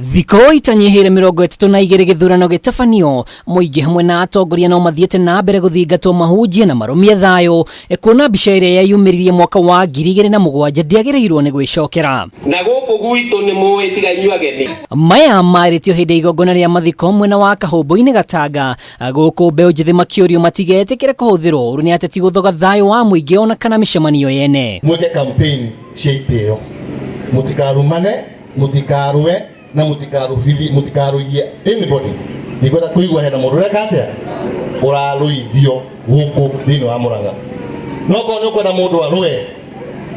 Thikũ itanyihĩire 32 gĩthurano gĩtabanio, mũingĩ hamwe na atongoria no mathiĩte na mbere gũthingatwo mahunjie na marũmie thayũ, kuona mbica ĩrĩa yeyumĩririe mwaka wa 2007 ndĩagĩrĩirwo nĩ gwĩcokera. Na gũkũ gwitũ nĩ mũĩ tiga inyuĩ ageni. Maya marĩtio hĩndĩ ya igongona rĩa mathiko mwena wa Kahũmbũ-inĩ Gatanga, gũkũ mbeũ njĩthĩ makĩũrio matigetĩkĩre kũhũthĩrwo ũru nĩ ateti gũthoga thayũ wa mũingĩ ona kana mĩcemanio yene. Mwĩke campaign cia itĩo, mũtikarumane, mũtikarũe na mũtikarũithie anybody. Ndikwenda kũigua hena mũndũ ũreka atĩa ũrarũithio gũkũ thĩinĩ wa Murang'a. No korwo nĩ ũkwenda mũndũ arũe,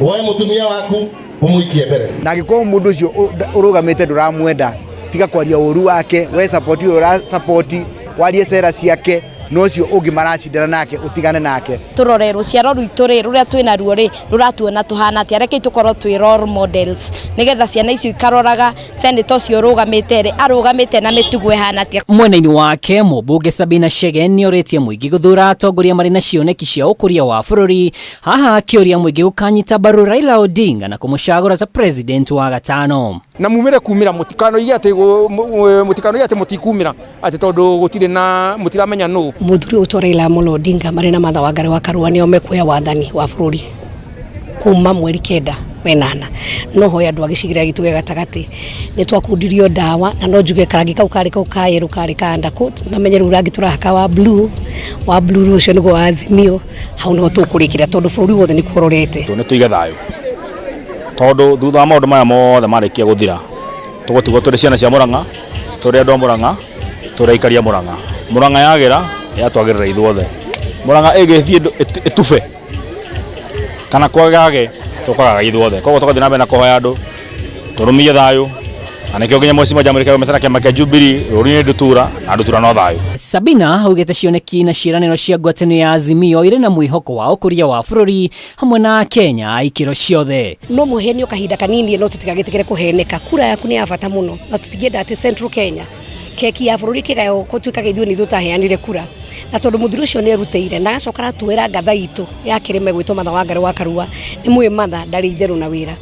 woe mũtumia waku ũmũikie mbere. Na angĩkorwo mũndũ ũcio ũrũgamĩte ndũramwenda, tiga kwaria ũru wake, we support ũrĩa ũra support, warie cera ciake, na ũcio ũngĩ maracindana nake ũtigane nake. Tũrore rũciaro rwitũ rĩ, rũrĩa twĩ naruo rĩ, rũratuona tũhana atĩa. Rekei tũkorwo twĩ role models, nĩgetha ciana icio ikaroraga senator ũcio ũrũgamĩte rĩ, arũgamĩte na mĩtugo ĩhana atĩa. Mwena-inĩ wake, mũmbunge Sabina Chege nĩorĩtie mũingĩ gũthura atongoria marĩ na cioneki cia ũkũria wa bũrũri, haha akĩũria mũingĩ gũkanyita mbaru Raila Odinga na kũmũcagũra ta president wa gatano. Na mumĩre kumĩra, mũtikanoige atĩ mũtikanoige atĩ mũtikumĩra atĩ tondũ gũtirĩ na mũtiramenya nũ. Mũthuri ũyũ Raila Amolo Odinga marĩ na Martha Wangari wa Karua nĩo mekuoya wathani wa bũrũri kuma mweri 9 wenana. No hoya andũ a gĩcigĩrĩra gitũ gĩa gatagatĩ nĩ twakundirio ndawa, na no njuge karangi kau karĩ kau ka yellow karĩ ka undercoat, mamenye rĩu rangi tũrahaka wa blue, wa blue rĩu ũcio nĩguo wa Azimio, hau nĩho tũkũrĩkĩra tondũ bũrũri wothe nĩkuo ũrorete. Nĩ tũige thayũ tondũ thutha wa maũndũ maya mothe marĩkia gũthira, tũgũtigwo tũrĩ ciana cia Mũrang'a, tũrĩ andũ a Mũrang'a, tũrĩ aikari a Mũrang'a. Mũrang'a yagĩra yatwagĩrĩra ithuothe. Mũrang'a ĩgĩthiĩ ĩtube kana kwagage tũkagaga ithuothe. Koguo tũgathiĩ na mbere na kũhoya andũ tũrũmie thayũ, na nĩkĩo nginya Mheshimiwa Jamhuri Kagame na kĩama kĩa Jubilee rũri nĩ ndutura na ndutura no thayũ. Sabina augĩte cioneki na ciĩranĩro cia ngwatanĩro ya Azimio irĩ na mwĩhoko wa ũkũria wa bũrũri hamwe na Akenya a ikĩro ciothe. No mũhenio kahinda kanini, no tũtigagĩtĩkĩre kũheneka. Kura yaku nĩ ya bata mũno, na tũtingĩenda atĩ Central Kenya keki ya bũrũri ĩkĩgaywo gũtuĩkaga ithuĩ nĩ ithuĩ tũtaheanire kura. Na tondũ mũthuri ũcio nĩ erutĩire na agacoka aratuĩra ngatha itũ ya kĩrĩma ĩgwĩtwo Martha Wangari wa Karua, nĩ mũĩ Martha ndarĩ itherũ na wĩra.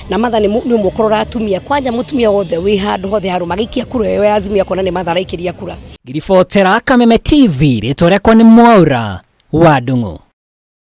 Na Martha nĩ ũmwe ũkũrora atumia, kwanja mũtumia wothe wĩ handũ hothe harũma agĩikia kura ĩyo ya Azimio akona nĩ Martha araikĩria kura. Ngĩribotera Kameme TV, rĩtwa rĩakwa nĩ Mwaura wa Ndung'u.